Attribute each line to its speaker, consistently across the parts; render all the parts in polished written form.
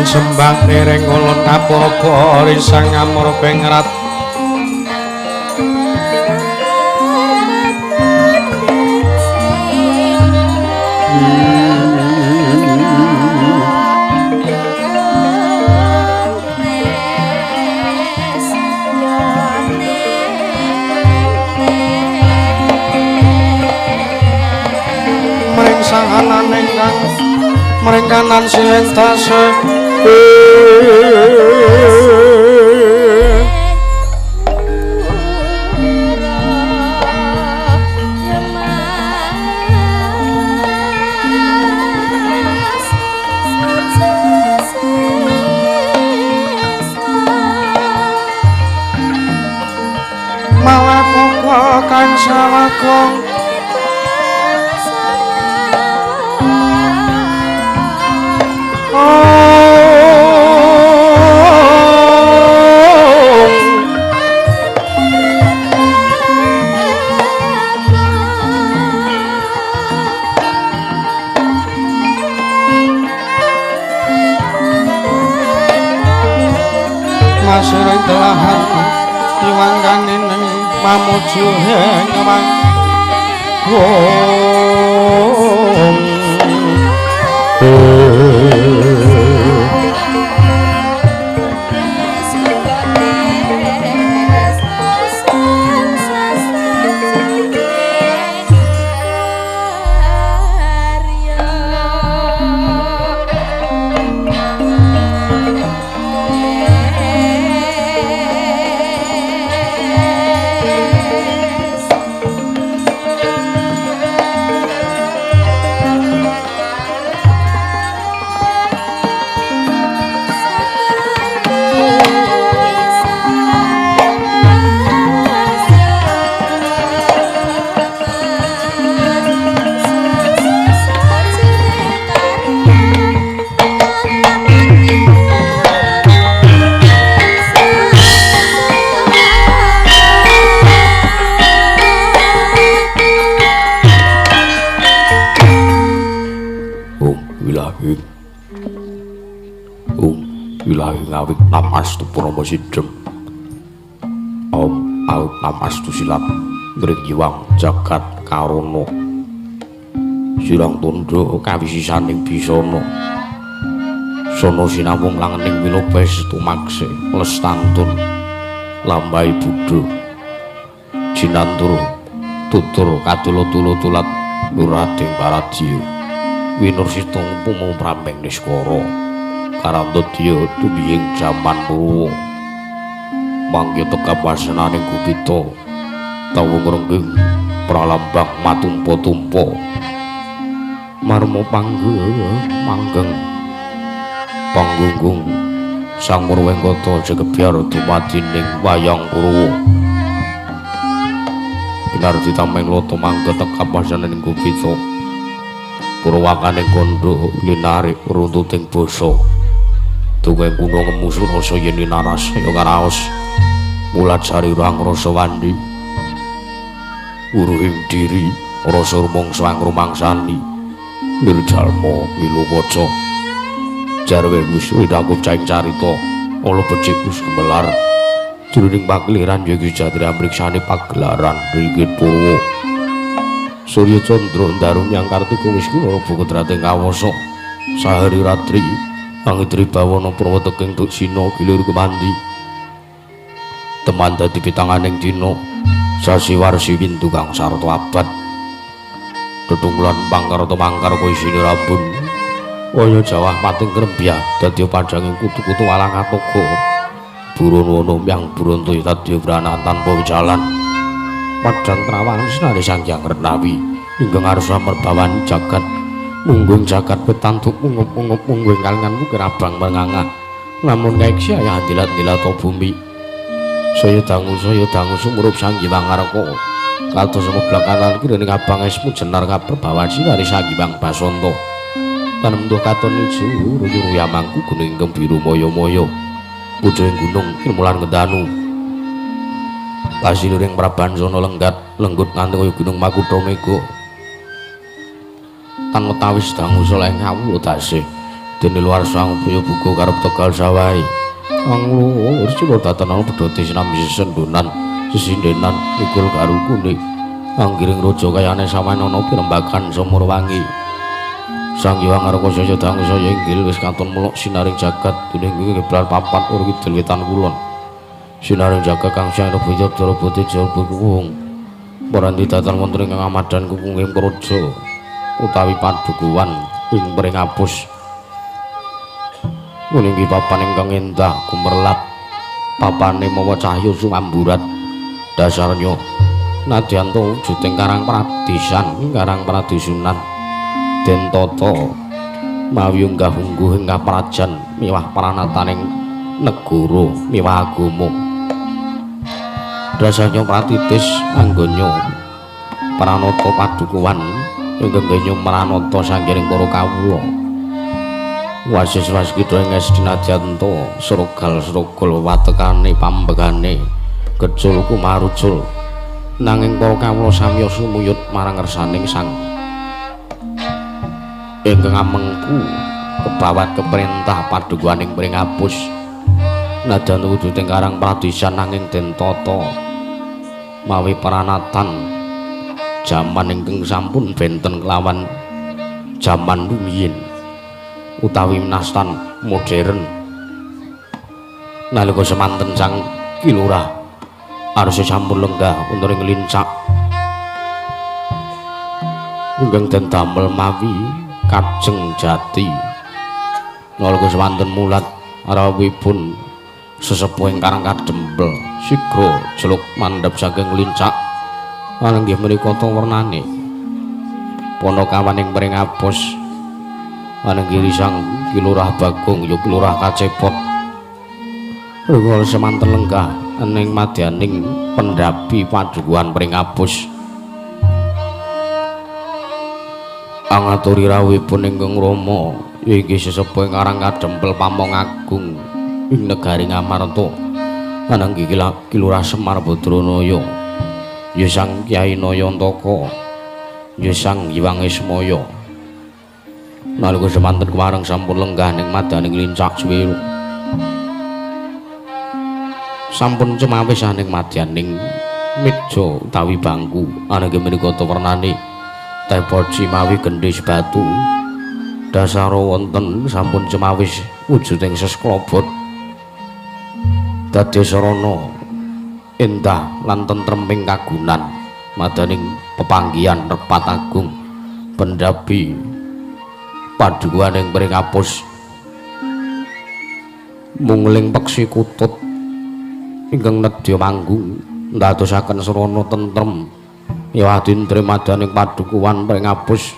Speaker 1: Sembah niring ulun kapurba risang ngamur pengrat. Mring sahanane kang mring kanan sing tasih mawa poko kang sawakong. Masiring telahan iwangkanining mamuju hengwang
Speaker 2: Namastu Purama Sidhem Om Aut Namastu Silat Ngringgiwang Jagat Karana Sirang tundha kawisisaning bisana Sono sinamung langening wilobes tumakse lestantun lambahi buddha jinantur tutur kadula-tula tulat nurading paradya winursita pumung prameng niskara karantodya tumiying jaman purwa mangke tekap wasenaning gupita tawung rengging pralambang matumpa-tumpa marma panggeng panggunggung sang Murwengkata jegebyar dumadining wayang Purwa pinardi tameng lata mangke tekap wasenaning gupita purwakaning kandha linarik runtuting basa dongeng kuno ngemusu rasa yen naras ya karaos mulajari rang rasa wandi uruhing diri rasa rumangsa angrumangsani nirjalma milu waca jarwe wis widakup caing carita ala becik wis gemelar jroning pakeliran ya iki jatri amriksani pagelaran ringgit purwa Surya Candra ndaru nyang Kartika wis kula bukudrate kawasa sahari ratri Angitri bawana praweteking duksina gilir kemandi teman dadi pitanganing dina sasi warsi windu kang sarta abad tetunggulan pangkarta mangkar isine rambun kaya jawah pating krembyah dadi padhanging kutu-kutu walang atoga burun wono yang burun toya dadi branan tanpa wijalan padhang trawang sinari Sang Hyang Renawi ingkang arsa merbawan jagat munggung jagat petantuk mungup-mungup mungguing kalingan wukir abang mengangah namun kaiksi ayah dilat-dilat bumi saya dangu sumurup Sang Hyang Ngarka kados meblakanan kiraning abang esmu jenar kaperbawan sinari Sang Hyang Basanta tanem duh katon ijo ruyu mangku gunung ingkang biru moyo-moyo pucuking gunung kirmulan kendanu kasiluring Prabansana lenggat lenggut nganti kaya gunung Makutha Mega tan wetawis dangu saleh ngawula tasih Dene luar sang upaya buka karep tegal sawahe. Anglur sila datan ana pedhote sinambi sesendunan sesindenan ikul garukune. Anggiring raja kayane samane ana pirembagan sumurwangi. Sang Hyang Ngarka saya dangu saya inggil wis katon melok sinaring jagat duning kiblat papat ur kidul wetan kulon. Sinaring jagat kang sang rebaya Darabati jaba kuwung. Paranti datan wonten ing ngamadan kukunging praja utawi padukuhan ing Pringapus. Ninggi papan ingkang endah gumerlap papane mawa cahya sumamburat dasarnya nadyan ta wujuding karang pradisan karang pradisunan den tata mawi unggah ungguh ing kaprajan miwah pranataning negara miwah agama. Dasarnya pratitis anggonya pranata padukuhan ingkang genya pranata sanggening para kawula. Wasis waskita ing Esdinadyanta srogal-srogol watekane pambegane gejul kumarucul nanging para kawula samya sumuyut marang ngersaning sang ingkang amengku kebawat keperintah padukuhaning Pringapus. Nadyan wujuding karang pradisan nanging den tata mawi pranatan jaman ingkang sampun benten kelawan jaman rumiyin utawi nastan modern. Nalika semanten sang Ki Lurah arsa sampun lenggah wonten ing lincak ingkang den damel mawi kajeng jati. Nalika semanten mulat rawuhipun sesepuh ing Karang Kadempel sigra jeluk mandhap saking lincak lan inggih menika ta wernane Panakawan ing Pringapus anenggiri sang Ki Lurah Bagong ya Ki Lurah Kacepot. Rikala semanten lenggah ning madyaning pendhapi padukuhan Pringapus angaturi rawuhipun ingkang rama inggih sesepuh ing Karang Kadempel pamong agung ing negari Ngamarta anenggih Ki Lurah Semar Badranaya ya sang Kyai Nayantaka ya sang Hyang Ismaya. Nalika semanten kemareng sampun lenggah ning madaning lincak suwiru sampun cemawis ning madyaning meja utawi bangku ananging menika ta wernane teh poci mawi gendhis batu dasara wonten sampun cemawis wujuding sesklobot dadi sarana endah lan tentreming kagunan madaning pepanggihan repat agung pendhapi padukuhan ing Pringapus. Mungling peksi kutut ingkang nedya manggung ndadosaken sarana tentrem miwah dindre madaning padukuhan Pringapus.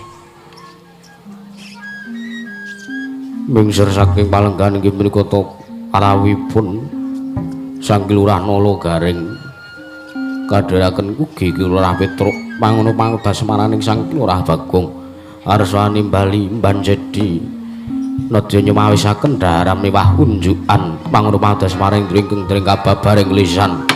Speaker 2: Mingsir saking palenggahan inggih menika ta rawuhipun sang Ki Lurah Nala Garing kadheraken ugi Ki Lurah Petruk pangono pangudasmaraning sang Ki Lurah Bagong arsane bali mbanjedi nedya nyumawisaken dhaharan miwah unjukan pangono pangudasmaring ingkang dring kababaring lisan.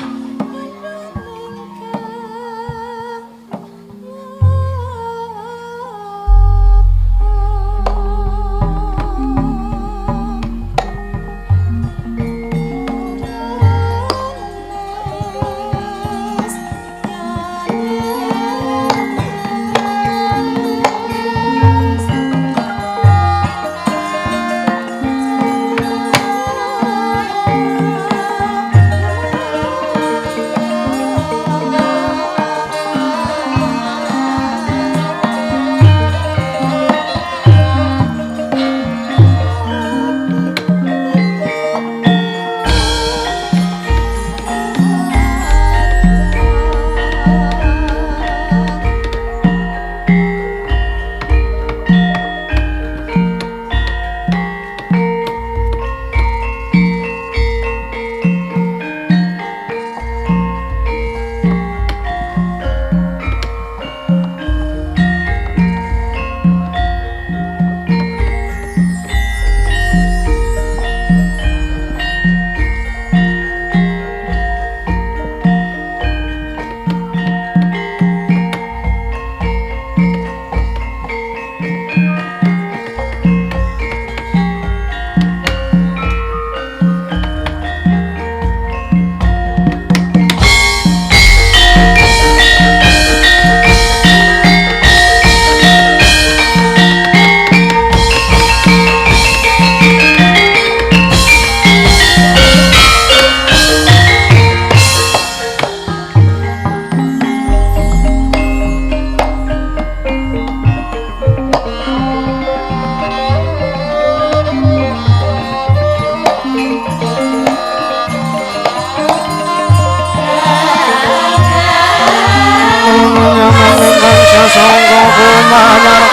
Speaker 1: manyar.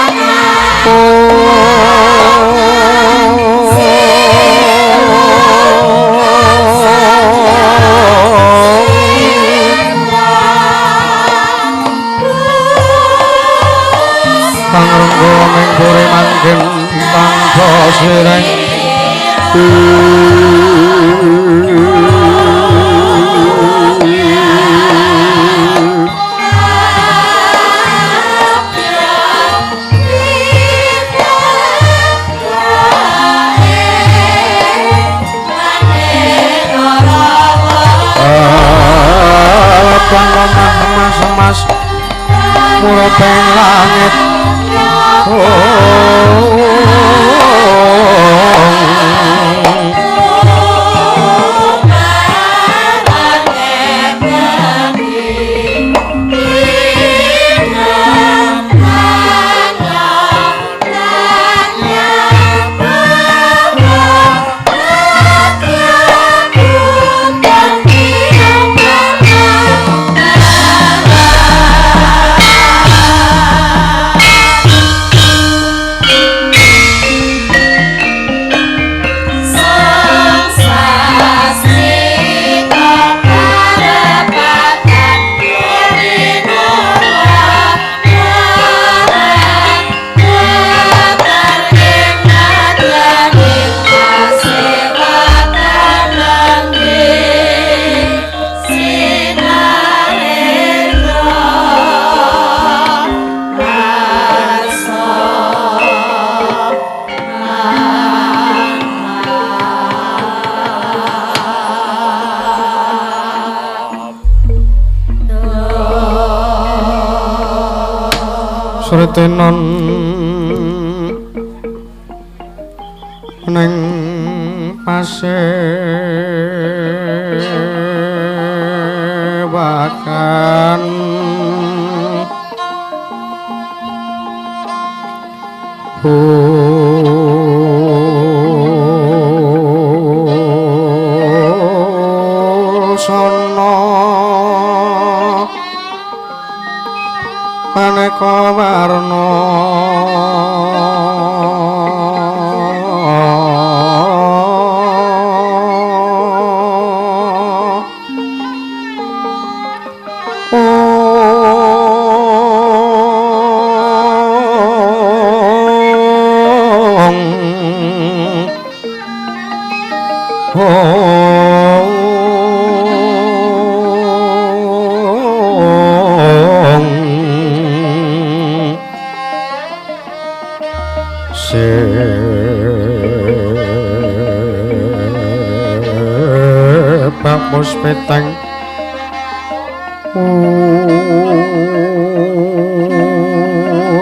Speaker 1: Pangrenggo menggore manggen tanpa sireng. Mas murupeng langit. Sretenon ning pasewakan busana maneka warna. Sebab peteng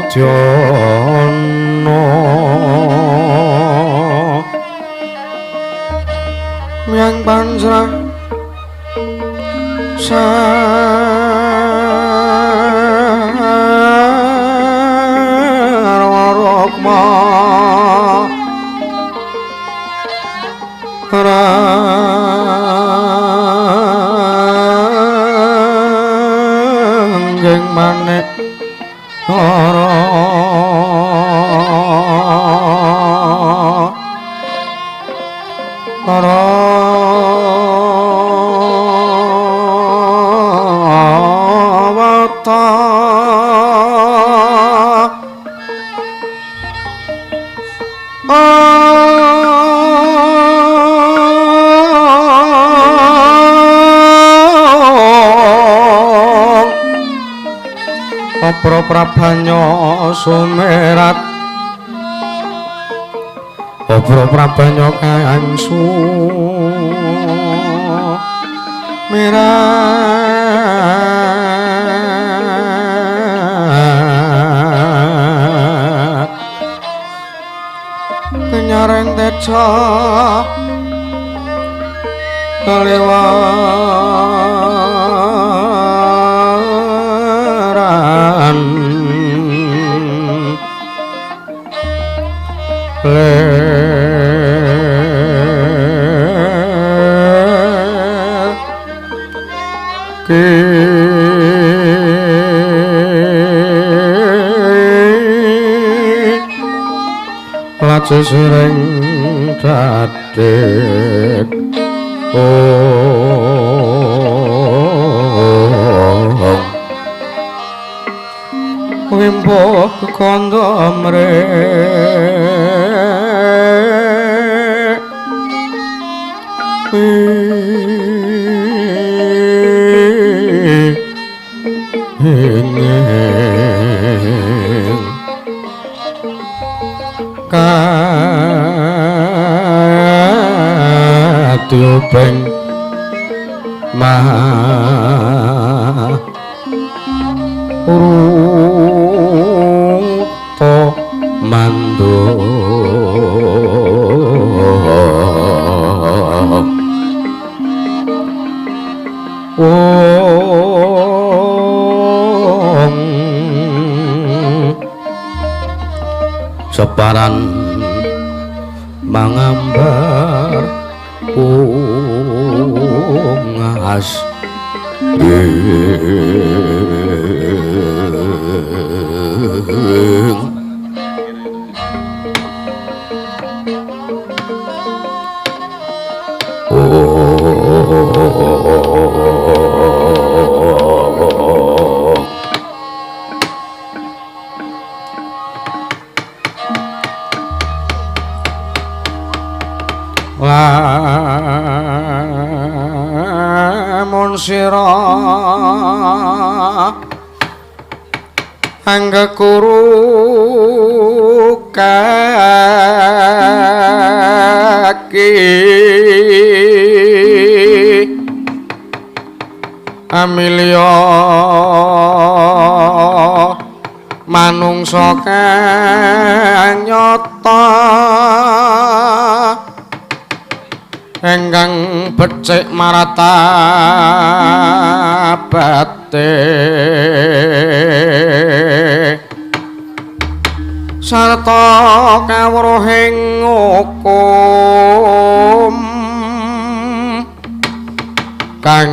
Speaker 1: udyana myang pancrah sarwa rukma ranggeng manik ora ora wata. Apra prabanya sumerat, apra prabanya kang sumerat. Kenyareng teja kalewaran ler Aja sering dadek oh wimbo kandha mre Katiuping maruta mando wong separan mangambar ungas lamun sira anggekuru kaki amilya manungsa kang nyata ingkang becik marata bate sarta kawruhing hukum kang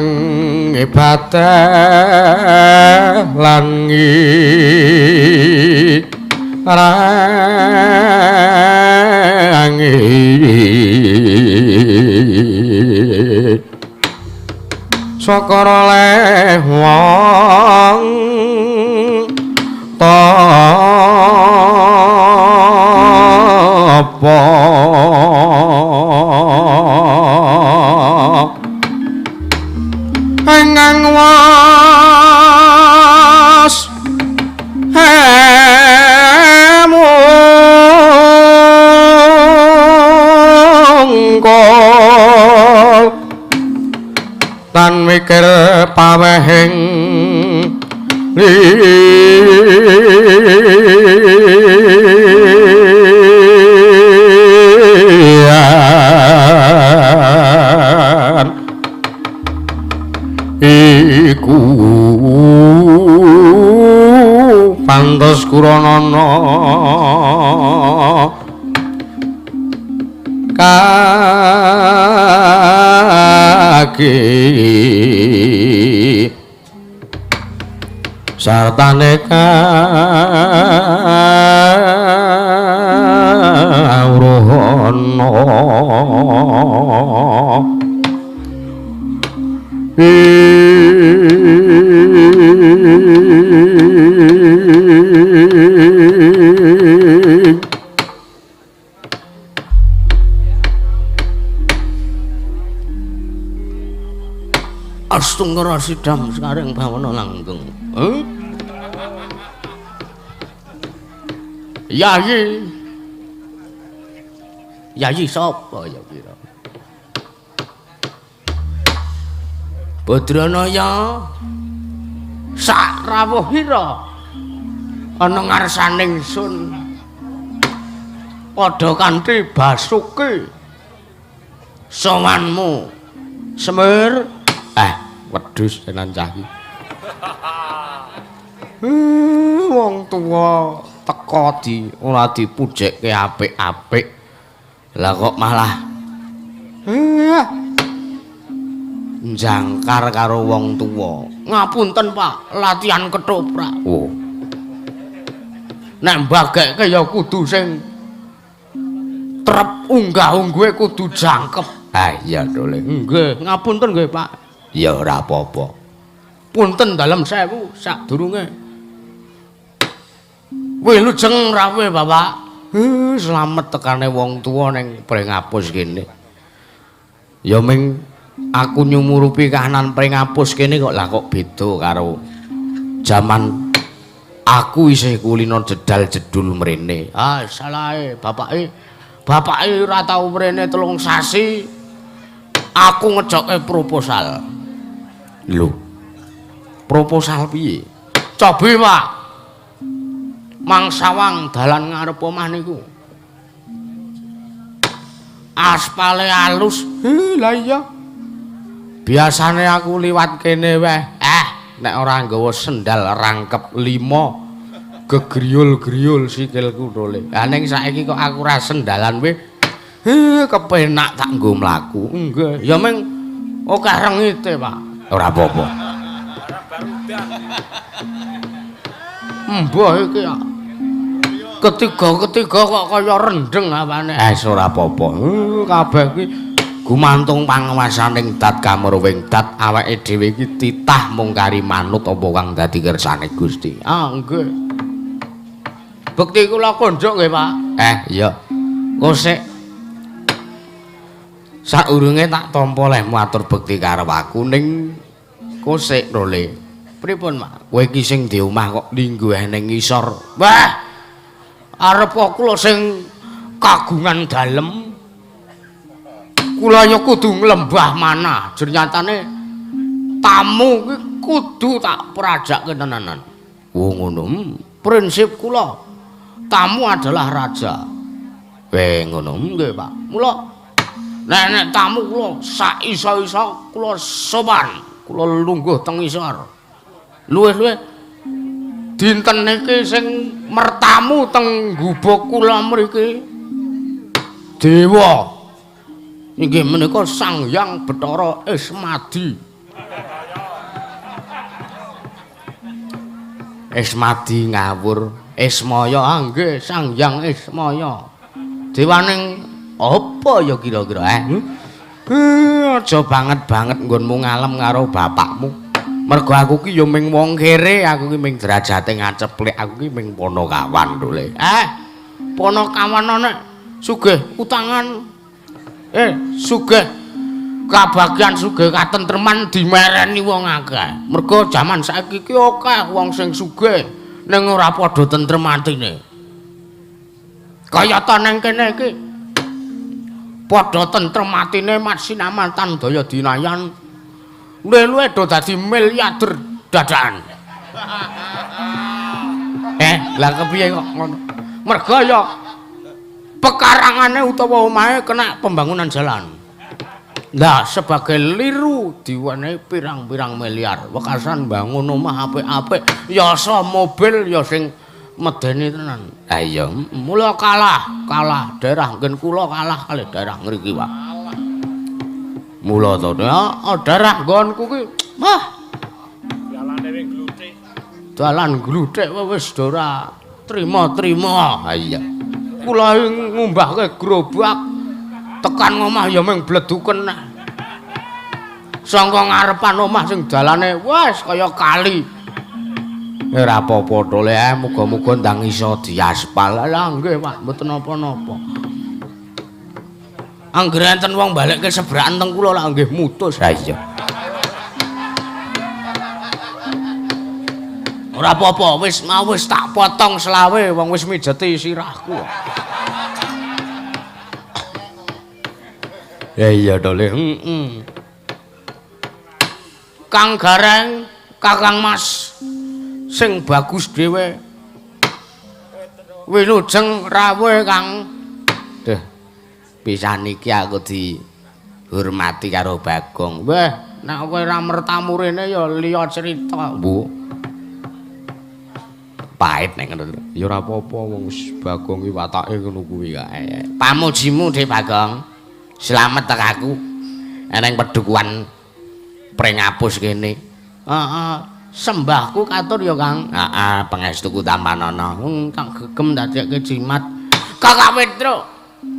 Speaker 1: ibadah lan ngirangi syukur oleh wong tapa ingkang was hemungkul tan mikir pawehing liyan iku pantes kuranana kaki sartane kawruhana
Speaker 2: Astungkara sidam sekaring bawana langgeng. Yayi. Yayi sapa ya kira? Badranaya sak rawuhira ana ngarsane ingsun padha kanthi basuki sowanmu Semir.
Speaker 1: Wedhus tenan cah iki. Wong tuwa teka di ora dipujekke apik-apik.
Speaker 2: Lah kok malah njangkar karo wong tuwa. Ngapunten, Pak, latihan ketoprak. Oh. Nek mbagekke ya kudu sing
Speaker 1: Trep unggah-ungguhe kudu jangkep. Ah iya Dole. Nggih, ngapunten nggih, Pak. Ya ora apa-apa. Punten dalem sewu sadurunge. Wilujeng rawuh, Bapak. Slamet tekane wong tuwa ning Pringapus kene. Ya ming aku nyumurupi kahanan Pringapus kene kok lah kok beda karo jaman aku isih kulino jedal jedul mrene. Ah salahe bapake. Bapake ora tau mrene 3 sasi. Aku ngejoke proposal. Lho. Proposal piye? Cobi, Pak. Mangsawang dalan ngarep omah niku. Aspale alus. Lah iya. Biasane aku liwat kene wae. Nek ora nggawa sendal rangkep 5 gegriyul-griyul sikilku dole. Lah ning saiki kok aku ora sendalan wae. Kepenak tak nggo mlaku. Nggih, ya ming akeh rengite, Pak. Ora apa-apa. Mbah iki ya. Ketiga-ketiga kok kaya rendeng apane. Ora apa-apa. Kabeh iki gumantung panguwasaning dat kamurwing dat awake dhewe iki titah mung kari manut apa kang dadi kersane Gusti. Ah nggih. Bekti kula konjuk nggih, Pak. Iya. Kosek saurunge tak tampa lehmu atur bekti karo aku ning kosek role. Pripun, Pak? Kowe iki sing di omah kok lingguh ning ngisor. Wah. Arep kula sing kagungan dalem. Kula ya kudu nglembah manah. Jernyatane tamu kuwi kudu tak prajake tenanan. Oh ngono. Prinsip kula tamu adalah raja. Weh ngono. Nggih, Pak. Mula nek tamu kula sak iso-iso kula sopan, kula lungguh teng isor. Luwih-luwih dinten niki sing mertamu teng gubuk kula mriki dewa. Inggih menika Sang Hyang Bathara Ismadi. Ismadi ngawur, Ismaya nggih Sang Hyang Ismaya. Dewaning apa ya kira-kira? Aja banget-banget nggonmu ngalem karo bapakmu. Mergo aku ki ya ming wong kere, aku ki ming derajate ngaceplik, aku ki ming ponokawan dole. Ponokawan nek sugih utangan. Sugih kabagyan sugih katentreman dimereni wong akeh. Mergo jaman saiki ki akeh wong sing sugih ning ora padha tentrem atine. Kayata nang kene iki padha tentrem atine masinaman tan daya dinayan. Luwe-luwe do dadi miliarder dadakan. Lah kepiye kok ngono? Mergo ya pekarangane utawa omahe kena pembangunan jalan. Lah sebagai liru diwenehi pirang-pirang miliar. Wekasan bangun omah apik-apik, ya sa mobil ya sing medeni tenan. Ha iya, mula kalah daerah nggen kula kalah kalih daerah ngriki, Pak. Mula to, daerah nggonku ki wah
Speaker 3: dalane wing gluthik.
Speaker 1: Dalan gluthik wis ora trima-trima. Ha iya. Kula ngumbahke gerobak tekan omah ya mung bleduken. Sangka ngarepan omah sing dalane wis kaya kali. Ora apa-apa tole, muga-muga ndang iso diaspal. Lah nggih, Pak, mboten napa-napa. Anggere enten wong balekke sebrakan teng kula lak nggih mutus. Ha iya. Ora apa-apa, wis mau wis tak potong selawe wong wis mijeti sirahku. Ya iya dole. Heeh. Kang Gareng, Kakang Mas sing bagus dhewe. Wilujeng rawuh Kang. Duh. Pisan iki aku dihormati karo Bagong. Wah, nek kowe ora mertamu rene ya liya cerita, Bu. Pahit nek ngono. Ya ora apa-apa wong wis Bagong iki watake ngono kuwi kae. Pamujimu Dik Bagong. Slamet tek aku. Eneng pedukuhan Pringapus kene. Heeh, sembahku katur ya Kang. Heeh, pangestuku tampanana. Tak gegem dadekke jimat. Kakak Petruk.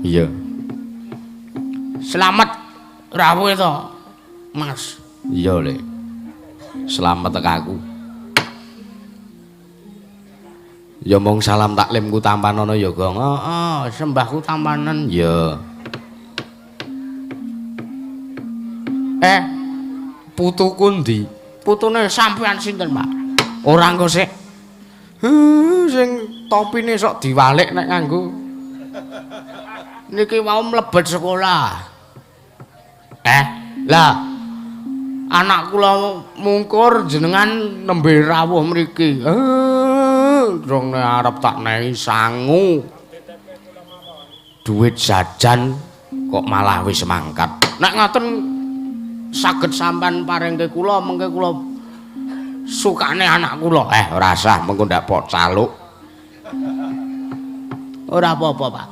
Speaker 1: Iya. Slamet rawuh to, Mas.
Speaker 2: Iya, Le. Slamet tek aku. Ya mong salam taklimku tampanono ya, Gong.
Speaker 1: Heeh, sembahku tampanen.
Speaker 2: Ya. Putuku ndi?
Speaker 1: Putune sampean sinten, Pak?
Speaker 2: Ora engko sik. Sing topine sok diwalik nek nganggo.
Speaker 1: Niki wau mlebet sekolah. Lah anak kula mungkur jenengan nembe rawuh mriki. Dong nek arep tak nehi sangu.
Speaker 2: Duit jajan kok malah wis mangkat.
Speaker 1: Nek ngaten saged sampean paringke kula, mengke kula sukane anak kula.
Speaker 2: Ora sah mengko ndak pok caluk.
Speaker 1: Ora apa-apa, Pak.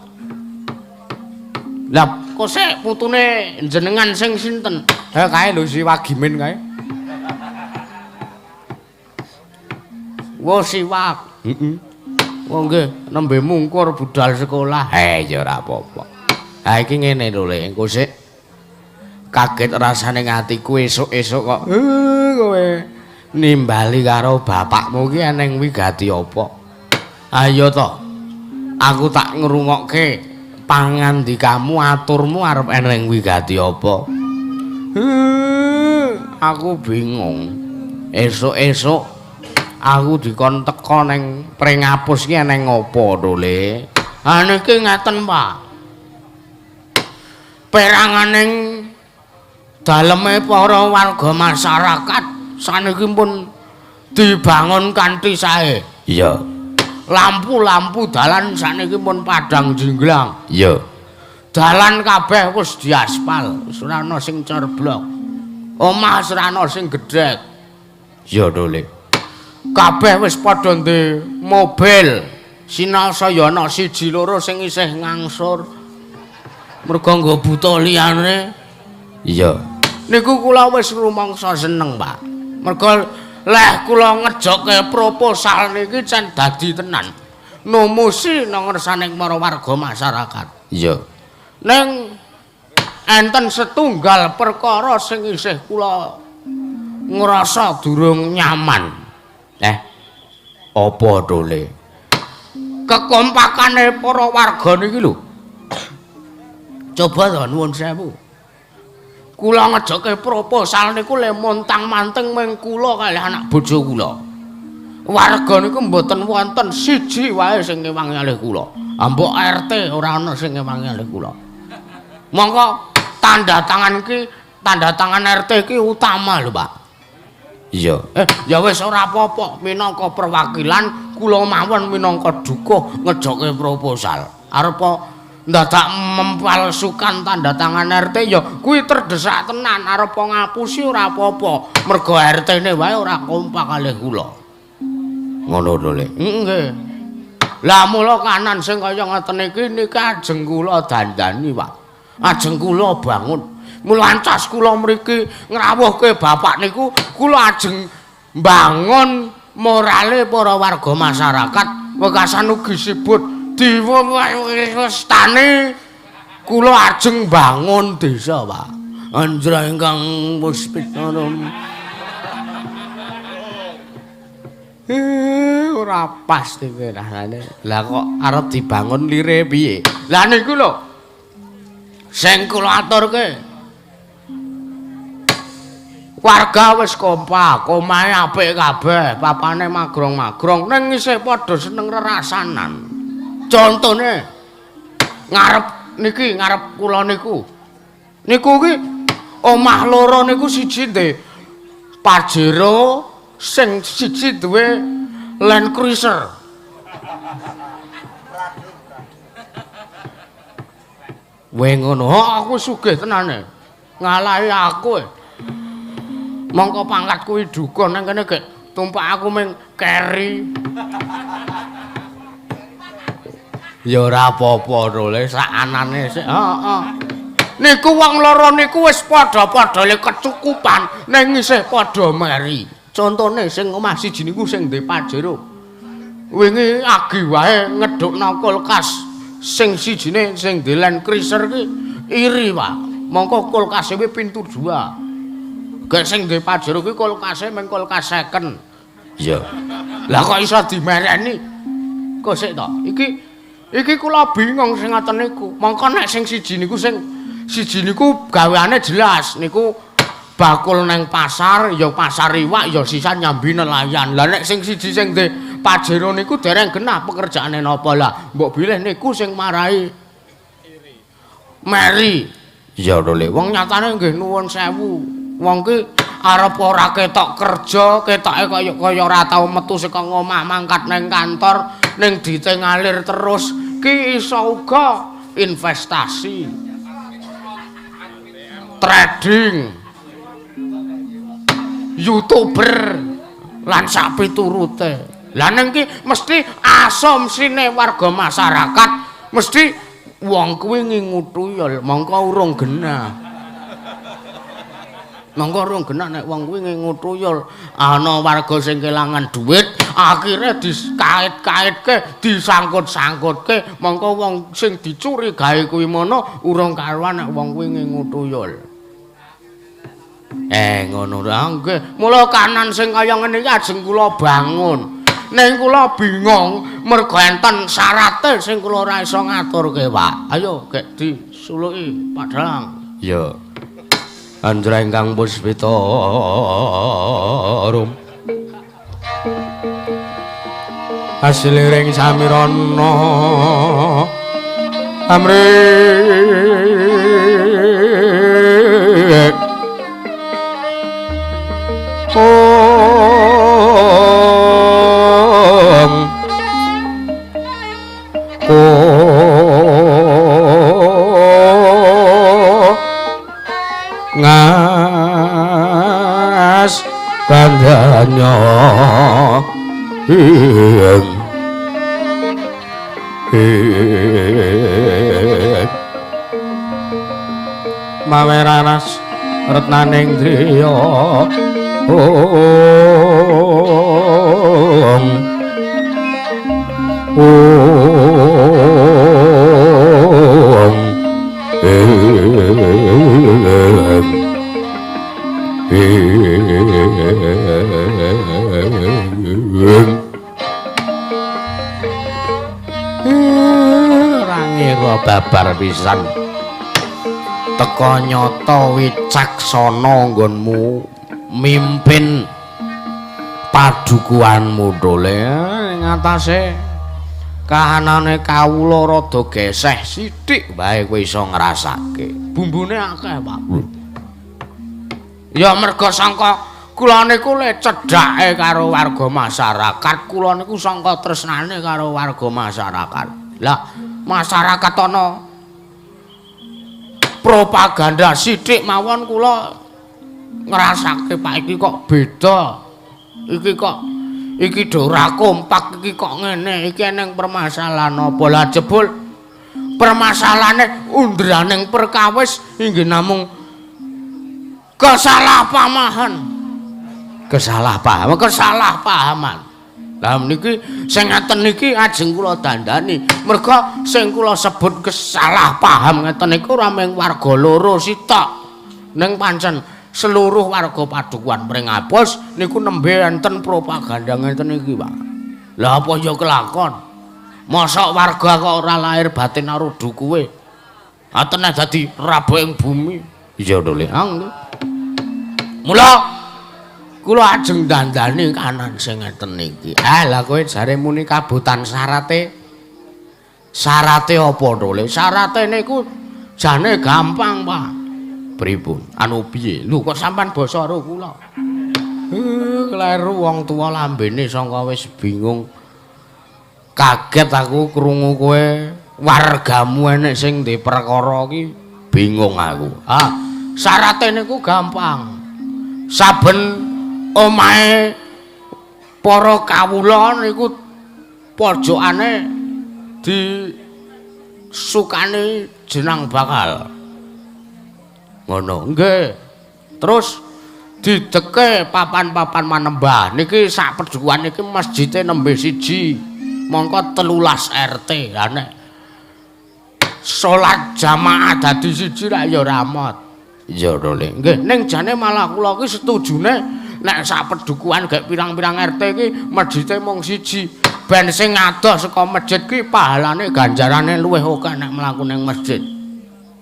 Speaker 1: Lah kok sik putune jenengan sing sinten?
Speaker 2: Kae lho si Wagimin kae.
Speaker 1: Wo siwak.
Speaker 2: Heeh.
Speaker 1: Wo nggih nembe mungkur budal sekolah.
Speaker 2: Ya ora apa-apa. Ha iki ngene lho, Le, engko sik kaget rasane atiku esuk-esuk kok kowe nimbali karo bapakmu ki eneng wigati apa?
Speaker 1: Ayo to. Aku tak ngrungokke pangandikamu, aturmu arep eneng wigati apa? Aku bingung. Esuk-esuk aku dikon teka ning Pringapus ki eneng apa to, Le? Ha niki ngaten, Pak. Peranganing daleme para warga masyarakat saniki pun dibangun kanthi sae.
Speaker 2: Iya.
Speaker 1: Lampu-lampu dalan saniki pun padhang jinglang.
Speaker 2: Iya.
Speaker 1: Dalan kabeh wis diaspal, wis ora ana sing corblok. Omah wis ora ana sing gedhek.
Speaker 2: Iya to, Le.
Speaker 1: Kabeh wis padha ndek mobil. Sinasa ya ana siji loro sing isih ngangsur. Mergo nggo buta liyane.
Speaker 2: Iya.
Speaker 1: Niku kula wis rumangsa seneng, Pak. Mergo leh kula ngejokke proposal niki cen dadi tenan. Numusi nang ngersane para warga masyarakat.
Speaker 2: Iya.
Speaker 1: Ning enten setunggal perkara sing isih kula ngrasa durung nyaman.
Speaker 2: Apa to, Le?
Speaker 1: Kekompakane para warga niki lho. Coba to nuwun sewu. Kula ngejokke proposal niku le montang-manting ming kula kalih anak bojo kula. Warga niku mboten wonten siji wae sing ngewangi kalih kula. Ambok RT ora ana sing ngewangi kalih kula. Mongko tanda tangan ki, tanda tangan RT ki utama lho, Pak.
Speaker 2: Iya.
Speaker 1: Ya wis ora apa-apa, minangka perwakilan kula mawon minangka dukuh ngejokke proposal. Arep ndadak mempalsukan tanda tangan RT ya kuwi terdesak tenan, arep ngapusi ora apa-apa. Mergo RT-ne wae ora kompak kalih kula.
Speaker 2: Ngono to, Le.
Speaker 1: Nggih. Lah mula kanan sing kaya ngoten iki niki ajeng kula dandani, Pak. Ajeng kula bangun. Mula ancas kula mriki ngrawuhke bapak niku kula ajeng mbangun morale para warga masyarakat wekasan ugi sibut diwestani kula ajeng bangun desa, Pak. Anjra ingkang puspita. Ora pas iki rasane.
Speaker 2: Lah kok arep dibangun lire piye?
Speaker 1: Lah niku lho sing kula aturke. Warga wis kompak, omahe apik kabeh, papane magrong-magrong ning isih padha seneng rerasanan. Contone ngarep niki, ngarep kula niku. Niku ki omah loro niku siji ndek Pajero, sing siji duwe Land Cruiser. Weh ngono, aku sugih tenane. Ngalahi aku. Mongko pangkat kuwi dukun nang kene gek tumpak aku ming keri.
Speaker 2: Ya ora apa-apa to, Le, sak anane sik.
Speaker 1: Heeh. Niku wong loro niku wis padha-padha le kecukupan ning isih padha meri. Contone sing omah siji niku sing ndek Pajero. Wingi agi wae ngedukno kulkas Sing sijine sing Land Cruiser ki iri, Pak. Mongko kulkase kuwi pintu 2. Gek sing duwe Pajero kuwi kulkase mung kulkas second. Iya. Lah kok iso dimereni? Kok sik to? Iki kula bingung sing ngoten niku. Mongko nek sing siji niku sing siji niku gaweane jelas niku bakul neng pasar, ya pasar iwak, ya sisa nyambi nelayan. Lah nek sing siji sing duwe Pajero niku dereng genah pekerjaane napa lah. Mbok bilih niku sing marai iri. Meri. Iya lho, Le. Wong nyatane nggih nuwun sewu. Wong ki arep ora ketok kerja, ketoke kaya ora tau metu saka ngomah mangkat neng kantor, ning dite ngalir terus. Ki iso uga investasi. Trading. YouTuber lan sak piturute. Lah ning ki mesti asumsine warga masyarakat mesti wong kuwi ngingu tuyul, mongko urung genah. Mongko urung genah nek wong kuwi ngingu tuyul. Ana warga sing kelangan dhuwit, akhire dikait-kaitke, disangkut-sangkutke, mongko wong sing dicurigai kuwi mono urung karuan nek wong kuwi ngingu tuyul. Ngono ra nggih. Mula kanan sing kaya ngene iki ajeng kula bangun. Ning kula bingung mergo enten syarate sing kula ora iso ngaturke, Pak. Ayo gek disuluki Pak Dalang.
Speaker 2: Iya. Anjra ingkang puspita rum. Asliring samirana amrih ngas kandhanya ing mawe raras retnaning driya ong ong
Speaker 1: Ora ngira babar pisan. Teka nyata wicaksana nggonmu mimpin padukuhanmu dole ing atase kahanane kawula rada geseh sithik wae kowe iso ngrasake. Bumbune akeh, Pak. Ya merga sangka kula niku le cedhake karo warga masyarakat, kula niku sangka tresnane karo warga masyarakat. Lah, masyarakat ana propaganda sithik mawon kula ngrasake, Pak, iki kok beda. Iki kok iki do ora kompak, iki kok ngene, iki eneng permasalahan apa. Lah jebul permasalahane undraning perkawis inggih namung kesalahpahaman. Kesalahpahaman, kesalahpahaman. Lah niki sing ngeten niki ajeng kula dandani. Merga sing kula sebut kesalahpaham ngeten niku ora mung warga loro sitok. Ning pancen seluruh warga padukuhan Pringapus niku nembe enten propaganda ngeten iki, Pak. Lah apa ya kelakon? Mosok warga kok ora lahir batin karo dukuwe. Atene dadi rabu ing bumi. Iya lho, Le. Mula kula ajeng dandani kanan sing ngeten iki. Ah lah kowe jare muni kabutan syarate. Syarate apa to, Le? Syarate niku jane gampang, Pak. Pripun? Anu piye? Lho kok sampean basa karo kula? Kleru wong tuwa lambene sangka wis bingung. Kaget aku krungu kowe wargamu enek sing ndek perkara iki bingung aku. Ah, syarate niku gampang. Saben omahe para kawula niku pojokane disukani jenang bakal. Ngono. Nggih. Terus dideke papan-papan manembah. Niki sak pedukuhan niki masjide nembe siji. Mongko 13 RT. Lah nek Salat jamaah dadi siji ra ya ramot. Iya Role. Nggih, ning jane malah kula ki setujune nek sak pedukuhan gek pirang-pirang RT ki masjide mung siji. Ben sing adoh saka masjid ki pahalane ganjarane luwih akeh nek mlaku ning masjid.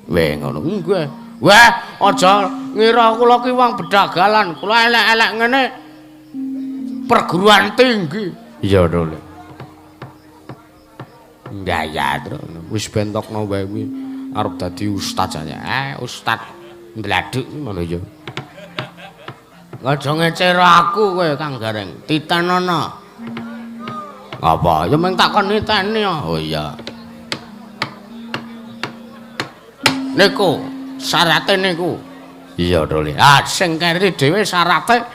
Speaker 1: Weh ngono. Nggih. Wah, aja ngira kula ki wong bedagalan. Kula elek-elek ngene perguruan tinggi. Iya Role. Gaya terus wis bentokno wae kuwi arep dadi ustaz aja. Ustaz mbladuk ngono ya. Aja ngecero aku kowe Kang Gareng. Titenono. Apa? Ya mung takon niteni. Oh iya. Niku syarate niku. Iya Role. Ah sing keri dhewe syarate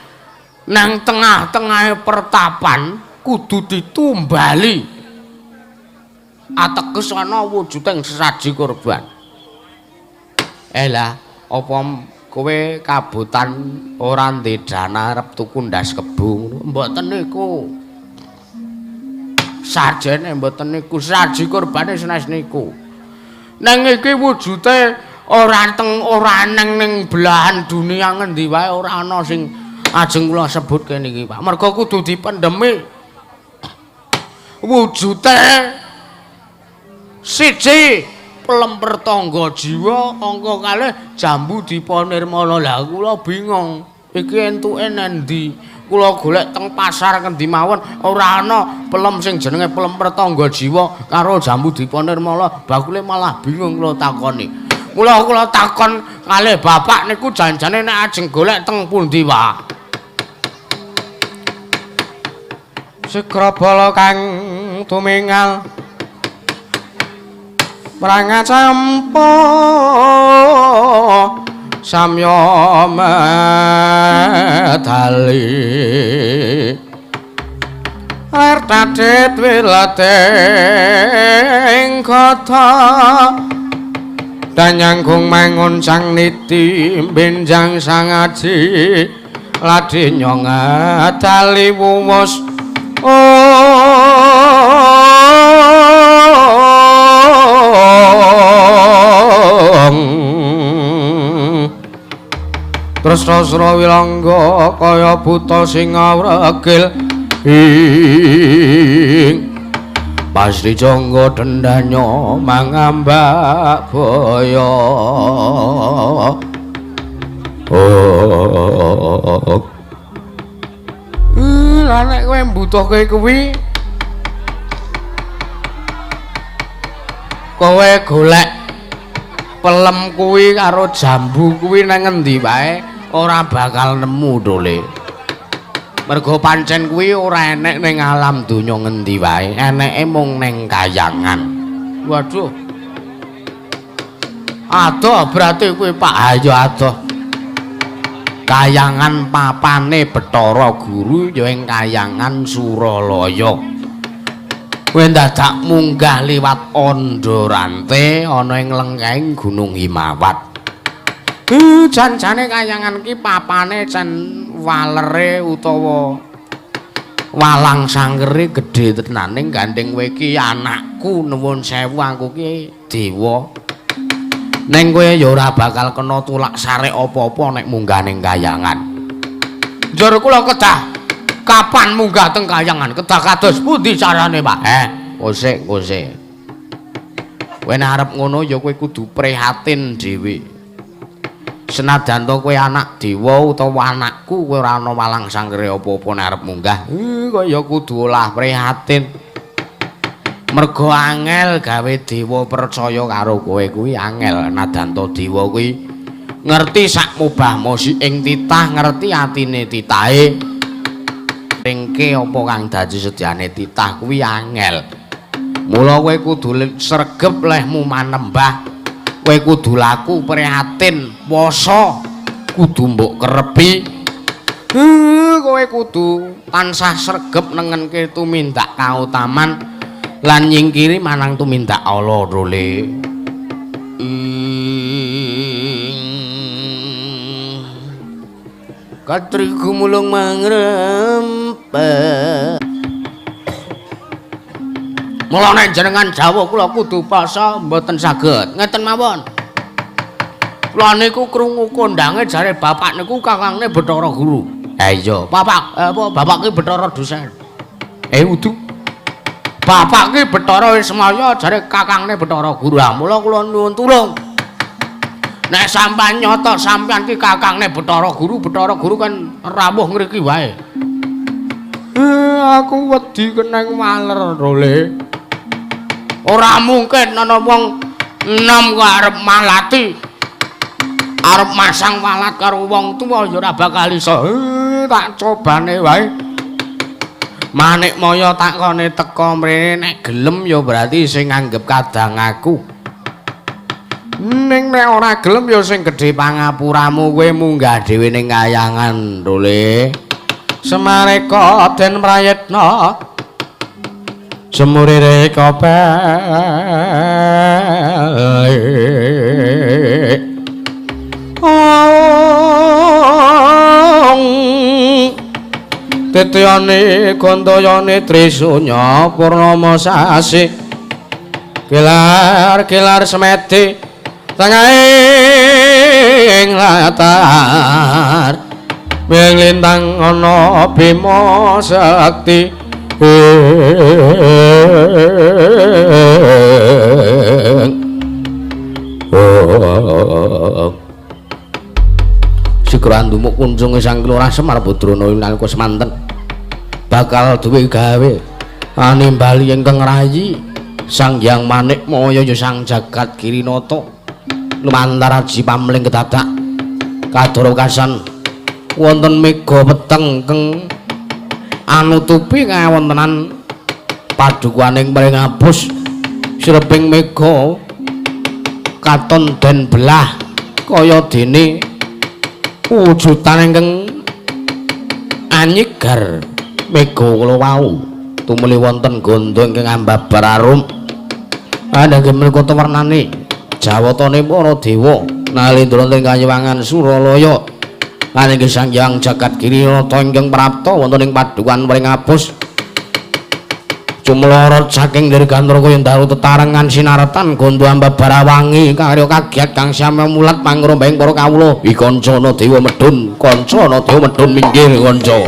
Speaker 1: nang tengah-tengahe pertapan kudu ditumbali. Ateges ana wujuding sesaji kurban. Lah, apa kowe kabotan ora ndek dana arep tuku ndas kebo ngono? Mboten niku. Sajene mboten niku, saji kurbane sanes niku. Nang iki wujute ora teng ora neng ning belahan dunia ngendi wae ora ana sing ajeng kula sebutke niki, Pak. Mergo kudu dipendhemi. Wujute siji pelemper tangga jiwa, angka kalih jambu dipa nirmala. Lah kula bingung, iki entuke nendi? Kula golek teng pasar ngendi mawon ora ana pelem sing jenenge pelemper tangga jiwa karo jambu dipa nirmala. Bakule malah bingung kula takoni. Mula kula takon kalih bapak niku janjane nek ajeng golek teng pundi, Pak?
Speaker 2: Sikrabala kang tumingal prangacampa samya medali ler tadit wilating kota danyangkung mangun sang niti benjang sangaji ladi nyong ngadali wuwus. Tresna wilangga kaya buta sing awregil ing pasti jangga dendanya mangambak baya. Oh.
Speaker 1: Lah nek kowe mbutuhke kuwi kowe golek pelem kuwi karo jambu kuwi nang ngendi wae ora bakal nemu dole. Mergo pancen kuwi ora enek ning alam donya ngendi wae, eneke mung ning kayangan. Waduh. Adoh berarti kuwi Pak. Ayo adoh. Kayangan papane Bathara Guru ya ing kayangan Suralaya. Kowe dadak munggah liwat Andharante ana ing lengkeng Gunung Himawat. Jan-jane kayangan ki papane jan walere utawa walang sangkere gedhe tenan ning gandeng kowe iki anakku nuwun sewu aku ki dewa. Ning kowe ya ora bakal kena tulak sarek apa-apa nek munggah ning kayangan. Njur kula kedah kapan munggah teng kayangan? Kedah kados pundi carane, Pak? Kosek, kosek. Kowe nek arep ngono ya kowe kudu prihatin dhewe. Senajan to kowe anak dewa utawa anakku, kowe ora ana walang sangkere apa-apa nek arep munggah. Kowe ya kudu olah prihatin. Mergo angel gawe dewa percaya karo kowe kuwi angel. Nadan to dewa kuwi ngerti sak mubah mosi ing titah, ngerti atine titahe. Ringke apa kang dadi sedyane titah kuwi angel. Mula kowe kudu sregep lehmu manembah. Kowe kudu laku prihatin, poso kudu mbok kerepi. Kowe kudu tansah sregep nengenke tumindak kautaman lan nyingkiri manang tumindak ala role. Katri gumulung mangrempet. Mula nek jenengan jawuh kula kudu pasa mboten saged. Ngeten mawon. Kula niku krungu kondange jare bapak niku kakangne Bathara Guru. Ha iya, bapak apa bapak ki Bathara dosen. Eh udu. Bapak ki Bathara Wismaya jare kakangne Bathara Guru. Ha mula kula nyuwun tulung. Nek sampean nyata sampean ki kakangne Bathara Guru, Bathara Guru kan rawuh ngriki wae. Aku wedi keneng waler role. Ora mungkin ana wong enom kok arep malati. Arep masang walat karo wong tuwa ya ora bakal iso. Tak cobane wae. Manikmaya takone teka mrene nek gelem ya berarti sing nganggep kadang aku. Ning nek ora gelem ya sing gedhe pangapuramu kowe munggah dhewe ning kayangan role. Semareka den prayitna semurire kopel. Titiyane gantayane Trisunya purnama sasi gelar-gelar semedi tengahing latar lintang ana Bima Sakti. Sigra ndumuk kunjunge Sang Lurah Semar Badrana nalika semanten bakal duwe gawe animbali ingkang rayi Sang Hyang Manikmaya ya Sang Jagat Girinata lumantar aji pamling kedadak kadara kasan wonten mega peteng keng anutupi kawontenan padukuhaning Pringapus sreping mega katon den belah kaya dene wujudan ingkang anyigar mega kula wau tumuli wonten gandha ingkang ambabar arum andhangge menika wernane jawatane para dewa nalindra ing kayiwangan Suralaya lan inggih Sang Hyang Jagat Girinata ingkang prapta wonten ing padukuhan Pringapus cumlorot saking dirgantara kaya dalu tetarengan sinaretan gandha ambabar wangi karya kagiat kang samya mulat pangrembahing para kawula. Kancana dewa medhun, kancana dewa medhun minggir kanca.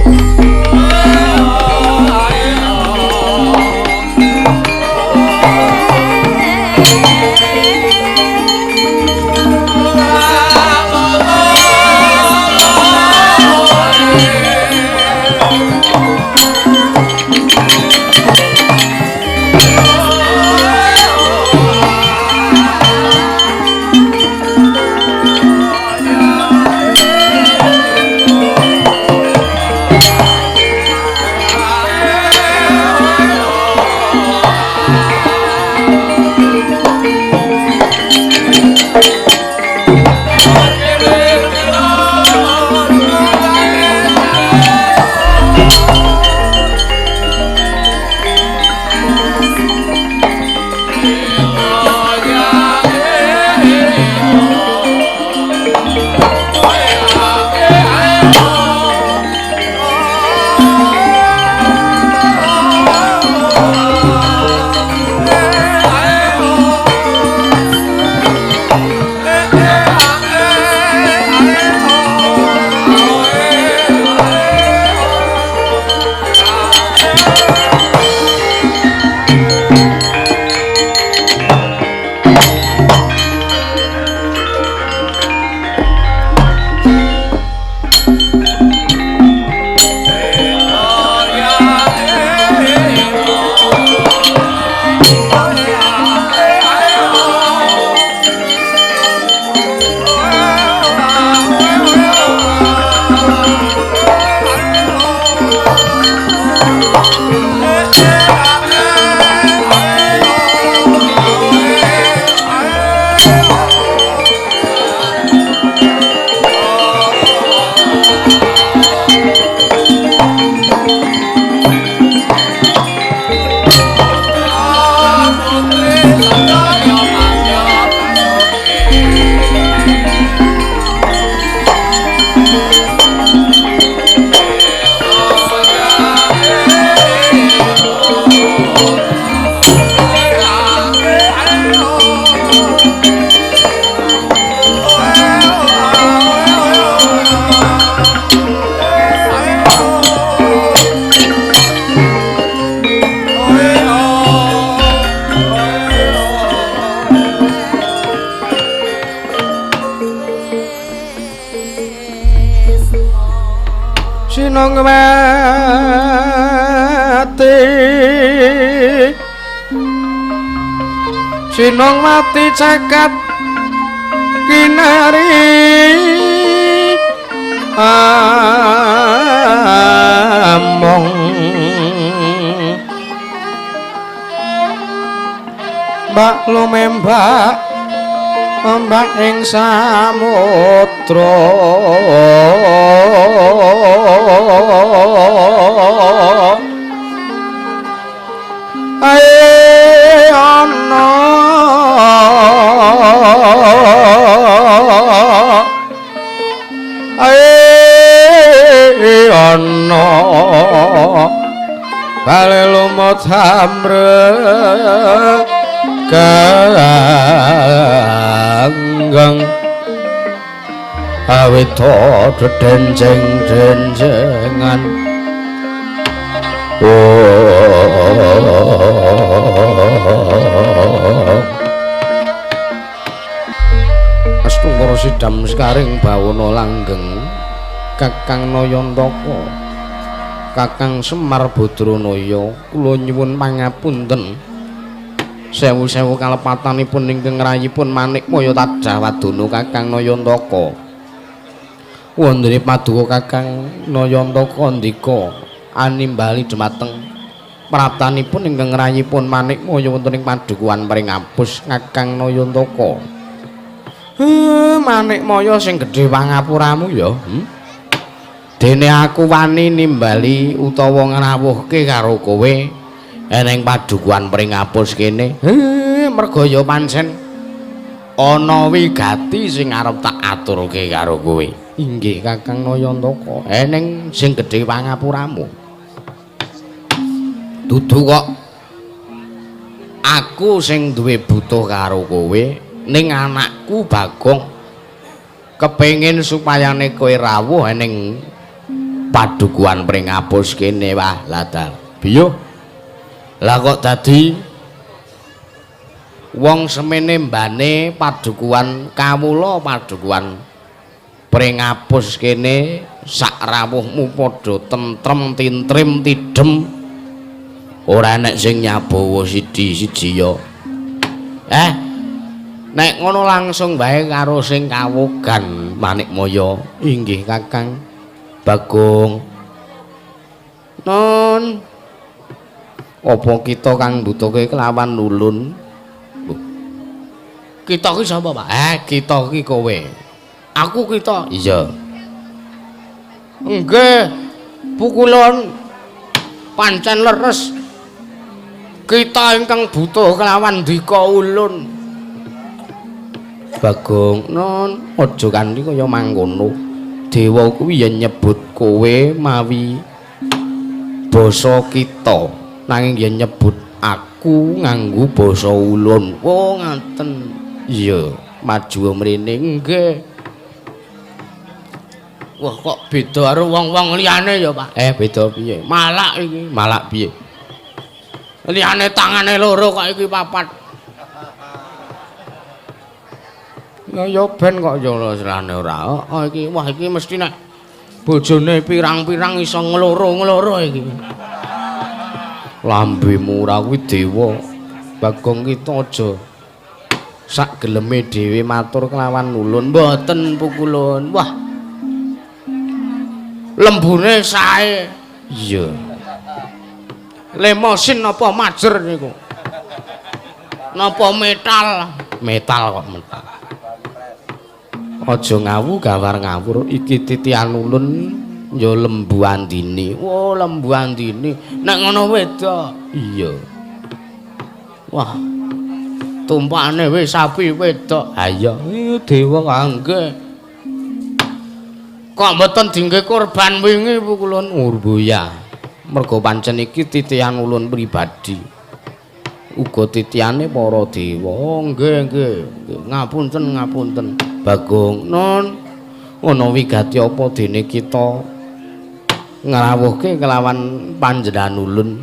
Speaker 1: Cinungwati, Cinungwati cakat kinari among mbak lumembak mbak ing samudra. Ae ana, ae ana bale lumut amrek ganggang awit dedenceng-dencengan. Astungkara sidam sekaring bawana langgeng Kakang Nayantaka, Kakang Semar Badranaya, kula nyuwun pangapunten. Sewu-sewu kalepatanipun ingkang rayipun Manikmaya tadah wadana Kakang Nayantaka. Wondene paduka Kakang Nayantaka ndika animbali dhumateng praptanipun ingkang rayipun Manikmaya wonten ing padukuhan Pringapus Kakang Nayantaka. Manikmaya sing gedhe pangapuramu ya. Dene aku wani nimbali utawa ngrawuhke karo kowe eneng padukuhan Pringapus kene. Merga ya pancen ana wigati sing arep tak aturke karo kowe. Inggih Kakang Nayantaka, eneng sing gedhe pangapuramu. Dudu kok aku sing duwe butuh karo kowe, ning anakku Bagong kepengin supayane kowe rawuh eneng padukuhan Pringapus kene. Wah, ladal. Biyo. Lah kok dadi wong semene mbane padukuhan kawula padukuhan Pringapus kene sak rawuhmu padha tentrem tintrim tidem, ora enek sing nyabawa siji-siji ya. Nek ngono langsung bae karo sing kawogan Manikmaya. Inggih Kakang Bagong. Non, apa kita kang mbutuhke kelawan ulun? Kita ki sapa, Pak? Kita ki kowe. Aku kita. Iya. Nggih, pukulun pancen leres. Kita ingkang butuh kelawan ndika ulun. Bagong, non, aja kanthi kaya mangkono. Dewa kuwi yen nyebut kowe mawi basa kita, nanging yen nyebut aku nganggo basa ulun. Oh, ngaten. Iya, maju mrene. Nggih. Wah, kok beda karo wong-wong liyane ya, Pak? Beda piye? Malak iki. Malak piye? Liyane tangane loro kok iki papat. Ya ya ben kok ya serane ora. Oh iki, wah iki mesti nek bojone pirang-pirang iso ngloro-ngloro iki. Lambemu ora kuwi dewa. Bagong kita aja sak geleme dhewe matur kelawan ulun. Mboten pukulun. Wah. Lembune sae. Iya. Lemosin napa majer niku? Napa metal? Metal kok metal. Aja ngawu gawar ngawur, iki titian ulun ya Lembu Andini. Oh, Lembu Andini. Nek ngono wedok. Iya. Wah. Tumpakane wis sapi wedok. Ha iya, dewa kangge. Kok mboten dingge korban wingi pukulun urbuya. Mergo pancen iki titian ulun pribadi. Uga titiane para dewa. Oh, nggih, nggih. Ngapunten, ngapunten. Bagong, non, ana wigati apa dene kita ngrawuhke kelawan panjenengan ulun.